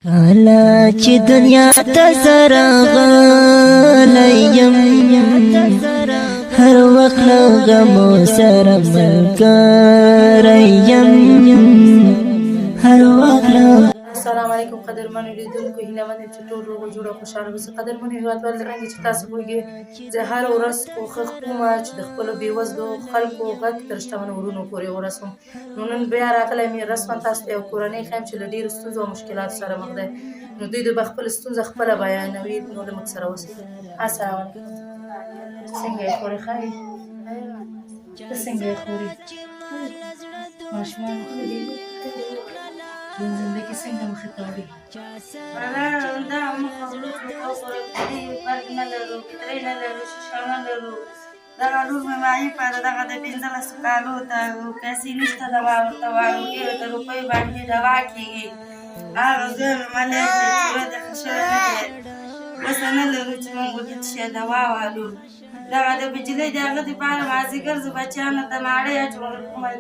کله چې دنیا ته زه راغلی یم، هر وخت له غمو سره ملګری یم، هر وخت له. السلام علیکم قدرمنو لیدونکو، هیله من یم چې ټول روغ جوړ او خوشحاله اوسئ. قدرمنو هیوادوالو، څرنګه چې تاسو پوهېږئ، زه هره ورځ کوښښ کوم چې د خپلو بېوزلو خلکو غږ تر شتمنو ورونو پورې ورسوم. نو نن بیا راغلی مې رسما تاسو ته یو کورنۍ ښیم چې له ډېرو ستونزو او مشکلاتو سره مخ دی. نو دوی به خپله ستونزه خپله بیانوي، نو له موږ سره اوسئ. السلام علیکم، څنګه یې خورې؟ ښه یې؟ ته څنګه یې خورې؟ ماشومان ښه دي؟ ژوند زندګي څنګه مخې ته وړي؟ دا مخه وړو، برق نه لرو، بټرۍ نه لرو، شیشه نه لرو. دغه لور مې معیفه ده، دغه د 15 کالو ته پیسې نشته، دوا ورته والو، ډېرو د روپیو باندې دوا کېږي. هغه زوی مې ملک دی چې ورځ ښه شوی نه دی، وسه نه لرو چې موږ ورته څه شی دوا والو. دغه د بجلۍ د هغه دپاره مازدیګر زه بچیانو ته ماړۍ اچوم،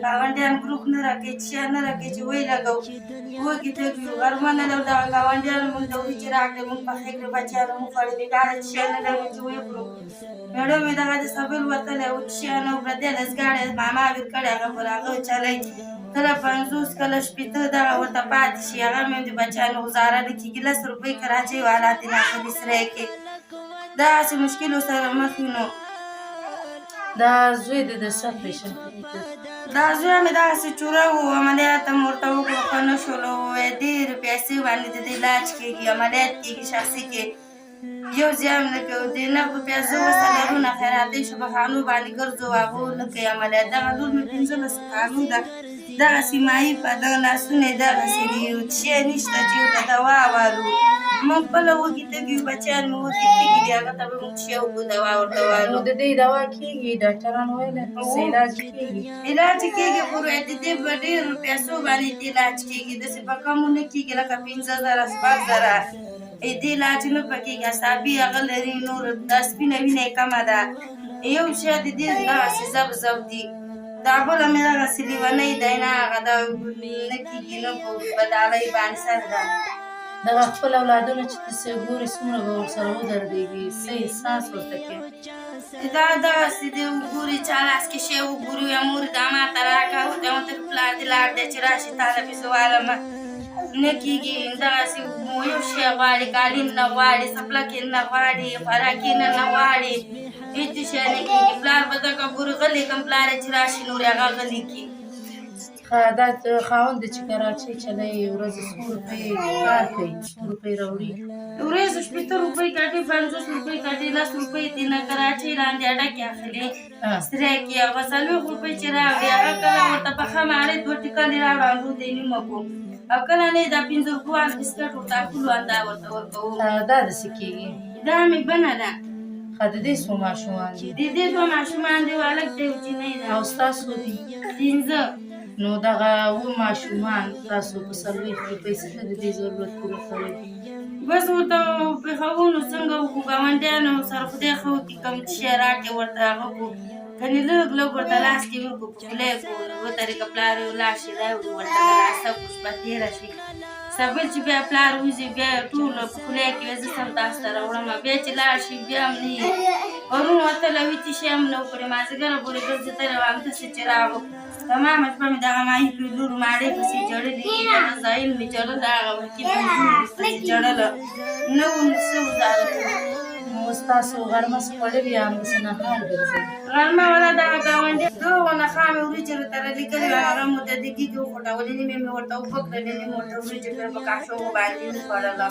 ګاونډیان ګروپ نه راکوي، څه شی نه راکوي چې ویې لګوو. وږي تږي یو، غرمه نه لرو. دغه ګاونډیانو موږ ته وریجې راکړې، موږ پخې کړې، بچیانو وخوړلې. ګاډه څه شی نه لرو چې ویې خورو. مېړه مې دغه د سبل وتلی و، څه شی نه و، پردی لزګاړی ماما ور کړی، هغه پر هغه چلی، کله 50 کله 60 دغه ورته پاتې شي، هغه مې هم د بچیانو ګزاره نه کېږي. 10 روپۍ کراچۍ والا ترې اخلي سری کې. داسې مشکلو سره مخ یو. نو دا زوی د څه اپرېشن؟ دا زوی مې داسې چوره و، عملیات هم ورته وکړو، ښه نه شولو. وایي ډېرې پیسې باندې د دې علاج کېږي، عملیات کېږي شخصي کې، یو زیان نه کوي. د نغدو پیسو وسه لرو نه، خیراتي شبخانو باندې ګرځو، هغو نه کوي عملیات. دغه لور مې 15 کالو ده، دغسې معیفه، دغه لاسونه یې دغسې دي، څه شی نشته چې ورته دوا والو. موږ خپله وږي تږي یو، بچیان مې وږي تږي دي، هغه ته به موږ څه شی وکړو، دوا ورته والو؟ نو د دې دوا کېږي؟ ډاکټرانو ویله څه علاج کېږي؟ علاج کېږي، خو د دې په ډېرو پیسو باندې دې علاج کېږي، داسې په کمو نه کېږي، لکه 5000، 6000 دې علاج نه پکېږي. اعصابي هغه لري، نور دا سپینه وینه یې کمه ده، یو شی د دې دغسې زب زب دي. دا بله مې دغسې لیونۍ دی، نه هغه دا نه کېږي، نه په بدالۍ باندې سر ده. دغه خپل اولادونه چې ته څه ګورې، څومره به ورسره ودردېږي، څه احساس ورته کوې؟ دا دغسې دی، وګوري چا لاس کې شی وګوري، وایي مور دا ما ته راکړه، ورته وایم تر پلار دې لاړ دی چې راشي تا ته به زه والم. نه کېږي، دغسې یو شی غواړي، کالي نه غواړي، څپلکې نه غواړي، خوراکي نه نه غواړي، هېڅ شی نه کېږي. پلار به دغه ګوري غلی کم، پلار یې چې راشي نور هغه غلی کړي. ښه، دا خاوند دی چې کراچۍ چلوي، ورځې څو روپۍ کار کوي، څو روپۍ راوړي؟ ورځې 60 روپۍ ګټي، 50 روپۍ ګټي، 10 روپۍ دې نه کراچۍ لاندې اډه کې اخلي سری کې. هغه 40 روپۍ چې راوړي، هغه کله ورته پخه ماړۍ دوه ټیکلې راوړه، انډو ته یې نیمه کړو، او کله نه دا 5 روپو بسکټ ورته اخلو، اندا ورته ورکوو. دا د څه کېږي؟ دا مې بنه ده. ښه، د دې څو ماشومان دي؟ د دې دوه ماشومان دي، یو هلک دی، یو جینۍ ده. او ستاسو دي؟ 5. نو دغه اووه ماشومان تاسو په 40 روپۍ څنګه د دې ضرورت پوره کوئ؟ بس ورته پېښوو، نو څنګه وکړو؟ ګاونډیانو سره خدای ښه وکړي، کوم چې شی راکړي ورته هغه کړو، کنې لږ لږ ورته لاس کې ورکړو، په خوله یې کړو، یوه طریقه پلار یې ولاړ شي راوړي ورته، دلاسه کړو، شپه تېره شي. سبل چې بیا پلار وځي، بیا یې ټول په خوله کې وایي زه سم تاسو ته راوړم، بیا چې لاړ شي بیا هم نه وي. پرون وتلی وي، څه شی هم نه و کړی، مازدیګره پورې ګرځېدلی وم، همداسې چې راغلو تمامه شپه مې دغه ماهي په لور ماړۍ پسې ژړلې دي، دغه زایل مې ژړله، هغه ورکې پسې ژړله، نه و څه وزاره کړو. نو اوس تاسو غرمه څه خوړلي یا همداسې نهار ګرځئ؟ غرمه ولا دغه ګاونډي دونه خامې وریجې راته رالیکلې وې، هغه مو د دګي کې وخوټولې، نیمې مې ورته اوبه کړلې، نیمې ورته وریجې کړې، په کاشوغو باندې وخوړله.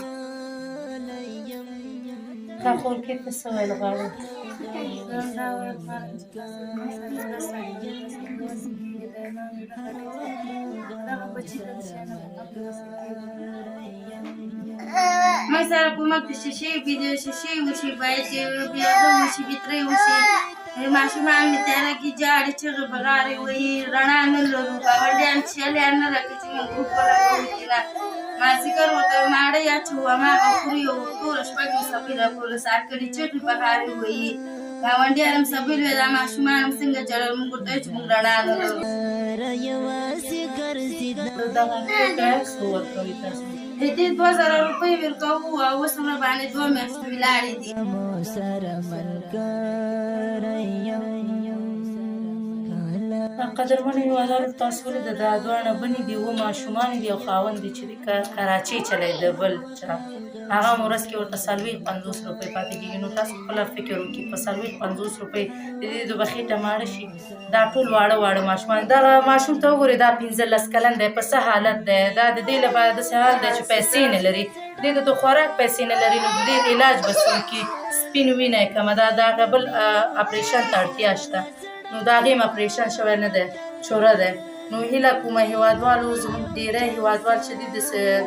ښه خورکۍ، ته څه ویل غواړې؟ موږ سره کومک د شیشې وي، د شیشې وشي، باید چې بیا وشي، بترۍ وشي. ماشومان مې تیاره کې ژاړي، چغې بغارې وهي، رڼا نه لرو، ګاونډیان شیلیان نه راکوي چې موږ ګروپ ولګوو. چې نه مازدیګر ورته ماړۍ اچوو، هماغه خوري، او ټوله شپه مې سپۍ راپورې سار کړي، چغې بغارې وهي. ګاونډیان هم سبل وي، دا ماشومان هم څنګه ژړل، موږ ورته وایو چې موږ رڼا نه لرو. دغه کرایه څو ورکوي تاسو؟ دې 2000 روپۍ ورکوو او اوس هم راباندې 2 میاشتې ولاړې دي. سره ملګری یم. قدرمنو هېوادوالو، تاسو ولیده، دا دواړه بنې دي، اووه ماشومان دي او خاوند دي چې کراچۍ چلی د بل چا، هغه هم ورځ کې ورته 40-50 روپۍ پاتې کېږي. نو تاسو خپله فکر وکړئ، په 40-50 روپۍ د دې د به خېټه ماړه شي. دا ټول واړه واړه ماشومان، دغه ماشوم ته وګورئ، دا 15 کلن دی، په څه حالت دی. دا د دې لپاره داسې حال دی چې پیسې نه لري، دې ته د خوراک پیسې نه لري، نو د دې علاج به څه وکړي؟ سپین وینه یې کمه ده، د هغه بل اپریشن ته اړتیا شته، نو د هغې هم اپریشن شوی نه دی، چوره دی. نو هیله کومه هېوادوالو، زموږ ډېری هېوادوال چې دي د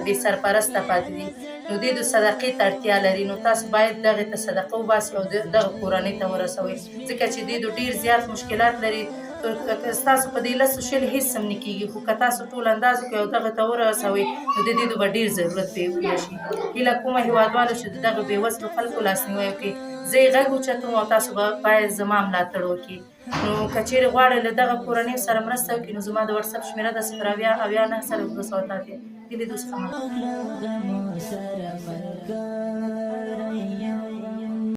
بې سرپرسته پاتې دي، نو دې د صدقې ته اړتیا لري. نو تاسو باید دغې ته صدقه وباسئ او دغه کورنۍ ته ورسوئ، ځکه چې دې د ډېر زیات مشکلات لري. ستاسو په دې لسو شل هېڅ هم نه کېږي، خو که تاسو ټول انداز وکړئ او دغه ته ورسوئ، نو د دې به ډېر ضرورت پرې پوره شي. هیله کومه هېوادوالو چې د دغه بېوزلو خلکو لاسنیوی وکړئ. زه یې غږ اوچتوم او تاسو به باید زما ملاتړ وکړئ. نو که چیرې غواړئ له دغه کورنۍ سره مرسته وکړئ، نو زما د وټساپ شمېره ده 070 70 9 280. د لیدو څخه مننه. سره ملګری یم.